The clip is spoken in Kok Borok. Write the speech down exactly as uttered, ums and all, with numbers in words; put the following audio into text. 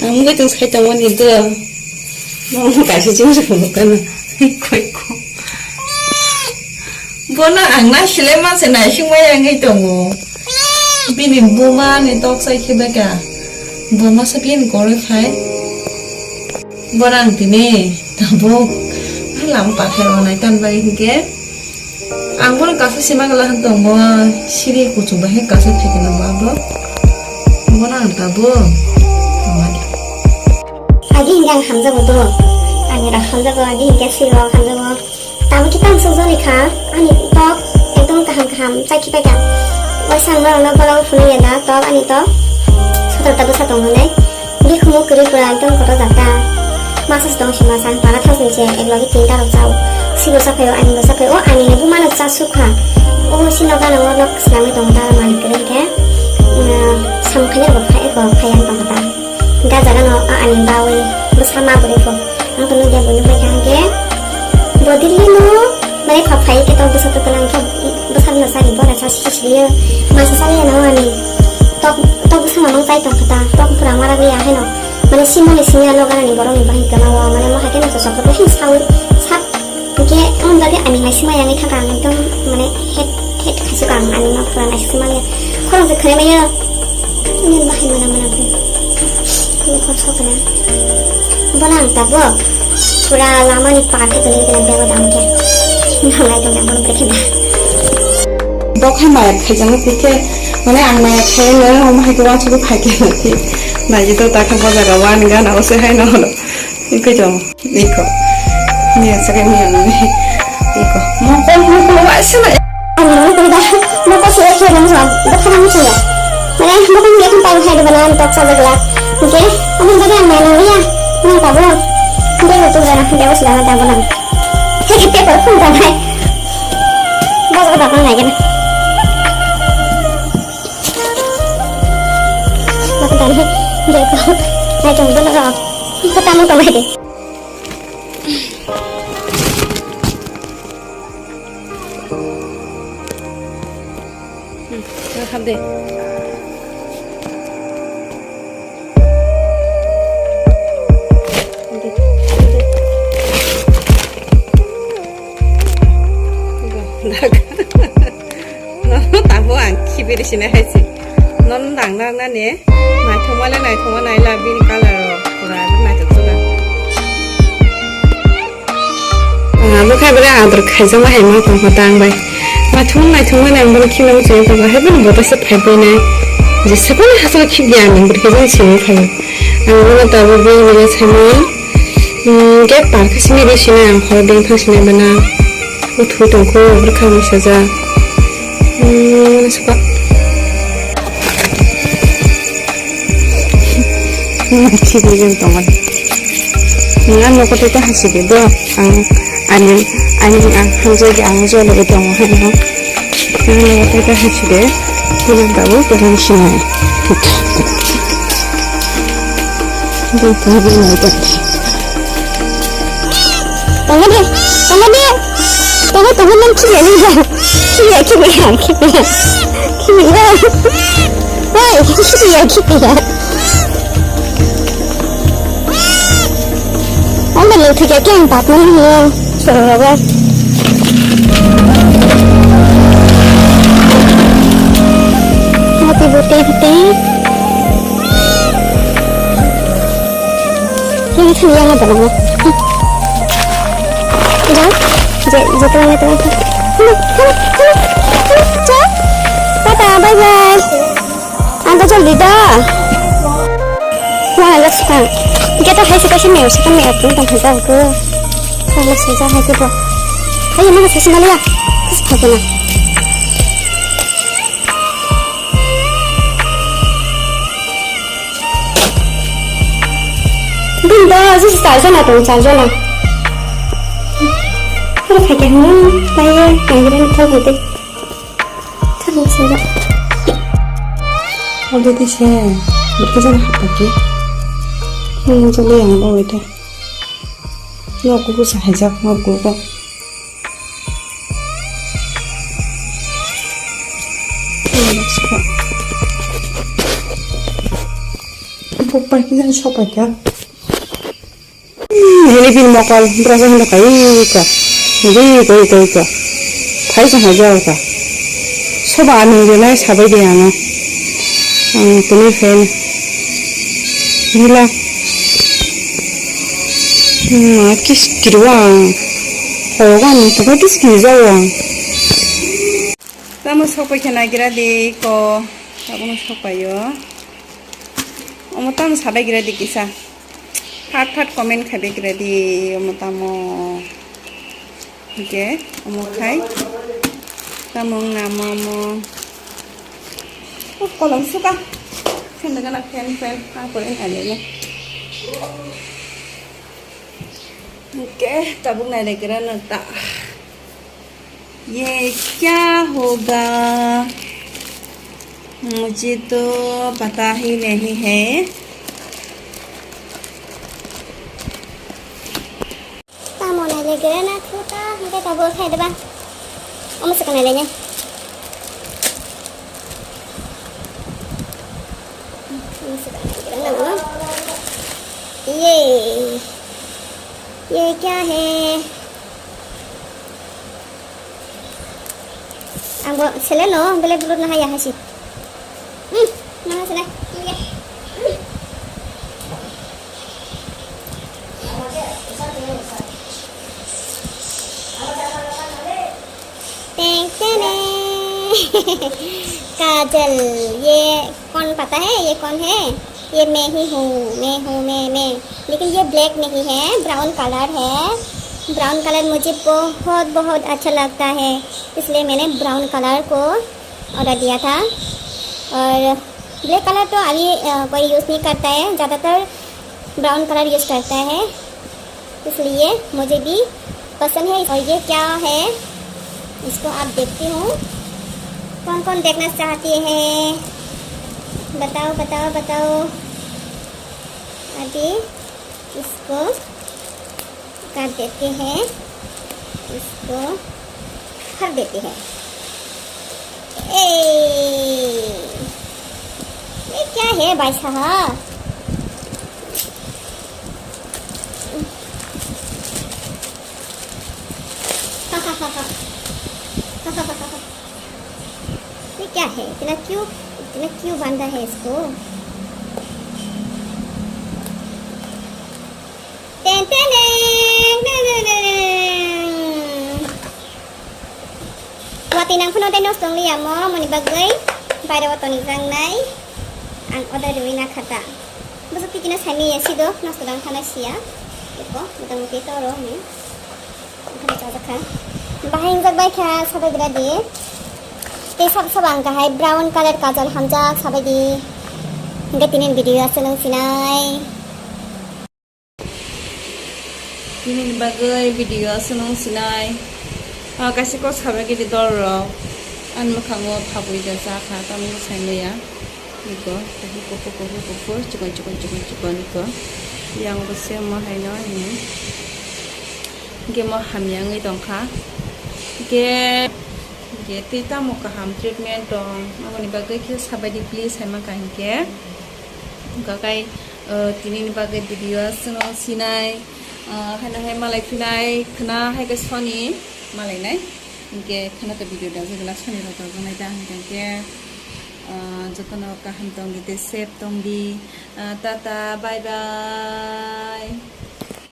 Ang mui tong sai tongmani do. Mama kaisa jing rwkano. Koi ko. Bono ang na sile ma se naising mai angwi tongo. Bini buma ni tok sai khe beka. Buma sa bini koroi phai. Borang tini tabuk lam pathai rwnai tan bai hinkhe ang bono kasa sima gala han tongo, siri kuchuk bai khe kasa phaikhe nang bo abo. Borang tabuk hamani. Agi hinkhe ang hamjago to, ani rok hamjago, agi hinkhe sirok hamjago. Tamo khe tang sojoni kha, ani tok ekdom kaham kaham chai khe paikha. Waisa ang norokno bola o phunui ya da, tok ani tok. Soto ta bwsa tong hwnwi. Bikhumu kwrwi pura ekdom kotor jak ta. Masa se tong sima sa, para thas ni se ek logi tinta rok chao. Sibo sa phaio, ani bo sa phaio, o ani ni buma no cha sukha. O sino gana o nok swnamwi tong ta, malik kwrwi khe. Samung khaina bo phai, bo phai ang tong ta. Ga jaga no a ani bawi bwsa ma bwrwi pho. Ang to nugya bo nugbai kha hwnkhe bo Delhi no mane kha phai khe tok bwsa to tlang khe bwsa no sari bo na sa si si yo ma sa sari no ani tok tok bwsa no mang chai tong kha ta tok pura mara gwi ya hai no mane simo ni sini ano gana ni borok ni bahai kana wa mane mo hai khe no chosok ko hin sawi sap Hingke, ang bagwi ani naisingma yangwi thangkha, ang ekdom, mane, het, het khaisukha ang ani ma pura naisingma le. Khorang se khwnai maya. Ini bahai mana mana khe. Ini khorang sok kena. Bono ang tabuk pura lama ni par khe tongwi kena bego dam khe. Nang nai tong jang bono brekhe da. Bok hai maya khaijak no khe, mane ang maya khaino, omo hai khe wansugwi phai khe. Nai to ta kha bojaro wan gana o se hai no. Koi to. Iko. Miya sakai miya nani. Iko. Mokol mokol wa sila. Ani mani kuri da. Mokol sila kiri nang sa. Dokhan nang sila. Mane mokol miya kan paru hai de bana tok sa jagla. Oke. Amun jadi ang mani ya. Nang tabu. Dia itu jana dia sila na tabu nang. Hai kita perlu kan hai. Bos ko dapat lagi na. Dapat tadi. Dia itu. Hai jom dulu. Kita mau kemana? Hmm, kha de. Dak. Nono tabuk ang khibiri sini hai se. Nono dang dang nani. Naithokma le naithokma naila bini colour rok pura naithok suka. Ang abo khai bwrwi ador khaijakma hai ma tongkha ta ang bai. Naithok naithokma nai ang bono khibina muchungwi tongkha hai bono bo kaisa phaibai nai. Jesa phano hachalo khibidi ang nini bwrwi khe jani simi phaio. Ang bono tabuk bini bini saimano. Hmm, gate par khe simi ri sinai ang horo bini phang sinai bana. O thwi tongkho bwrwkha masa ja. Hmm, suka. Chibigin tongo. Nang ano kote ta hasi de do. Ang ani ani ang hamjai ang jole tongo hano. Ang logo tei ta hai chide, tini babu tei sinai. Tini tini nai ta. Tongo de, tongo de, tongo tongo nang khibiya nang khibiya khibiya khibiya khibiya. Oi khibiya khibiya. Ang bai lengthok ya khe ang tatmani hino sororogo. Mati butei butei. Ini thani yang apa nama? Jang, je je tuan tuan. Hello hello hello hello. Tata bye bye. Ang ta joldi da. Wah, agak suka. Kita hai suka sini, suka me apun tong suka aku. Kalau suka hai kita. Hai mana sesi malia? Terus apa kena? Bunda, sesi tak sana tuh, tak sana. Kalau pakai hunu, pakai, pakai kau gitu. Thang sila. Already se, betul sana apa ke? Ini jadi yang bawa itu. Lo aku bisa hajak mau gua. Sopai khe, sopai khe. Hini bini mokol, bwrajak hinwi kai ka. Hinwi kai kai ka. Phai sa hai jao ka. Soba ani rwnai sabai de ano. Ang tini fan. Nila. Ma kis kirwa. Hoga ni to kis kirwa. Tamo sopai khe nagira de ko. Tamo sopai yo. Omo tamo sabai gira di kisa. Phat phat comment khai bai gira di omo tamo. Oke, omo khai. Tamo wng na omo omo. Oh, kolom suka. Sen daga na fan fan. Ah, koren ale ne. Oke, tabuk nai le gira na ta. ये क्या होगा? मुझे तो पता ही नहीं है। Tamo nai le gira na khuta, hingke tabuk khai deba. Omo se kanai le nya. Omo se kanai gira na mo. ये, ये क्या है? Ang bo sele no, bele bulut na haya hasi. Hmm, na sele. Teng tene. काजल, ये कौन पता है? ये कौन है? ये मैं ही हूँ, मैं हूँ, मैं, मैं। लेकिन ये ब्लैक नहीं है, ब्राउन कलर है। ब्राउन कलर मुझे बहुत, बहुत अच्छा लगता है, इसलिए मैंने ब्राउन कलर को ऑर्डर दिया था। और ब्लैक कलर तो अभी, अ, कोई यूज़ नहीं करता है, ज़्यादातर ब्राउन कलर यूज़ करता है, इसलिए मुझे भी पसंद है। और ये क्या है, इसको आप देखती हूँ, कौन कौन देखना चाहती है, बताओ, बताओ, बताओ। अभी इसको कर देते हैं, इसको भर देते हैं। ए, ये क्या है भाई साहब? ये क्या है? इतना क्यों, इतना क्यों बांधा है इसको? Ten, ten, ten, ten, ten, ten. Watwi nang phano tei nosto wng liya mo, moni bagwi bairo o tonijaknai. Ang order riwi na kha ta. Bwswk tikino saimanya sido, nosto dang thana siya. Eko, motamuti toro ni. Okhai chajak kha. Bahai wngjak bai kha, sabai gra di. Tei sab sab ang kahai brown color kajal hamjak sabai di. Hingke tini video aswk nung sinai. Tini ni bagwi video aswk nung sinai. Ah, kaisa kok sabai gidi dol rok. Ani mwkhango phabwi da cha kha, tamni sai maya. Niko, kuphur, kuphur, kuphur, kuphur, chikon, chikon, chikon, chikon, niko. Yang bo se mo hai no, ini. Hingke mo hamya wngwi tong kha. Hingke, hingke tei tamo kaham treatment tong, aboni bagwi khe sabai di please hai mankha hingke. Hingka kai, eh, tini ni bagwi video aswk no sinai, eh, haino hai malai phinai khna hai khe soni malai nai. Hingke khna to video da jagala soni rok da janai da hingke, eh, jotono kaham tong di tei safe tong di. Ah, tata, bye bye.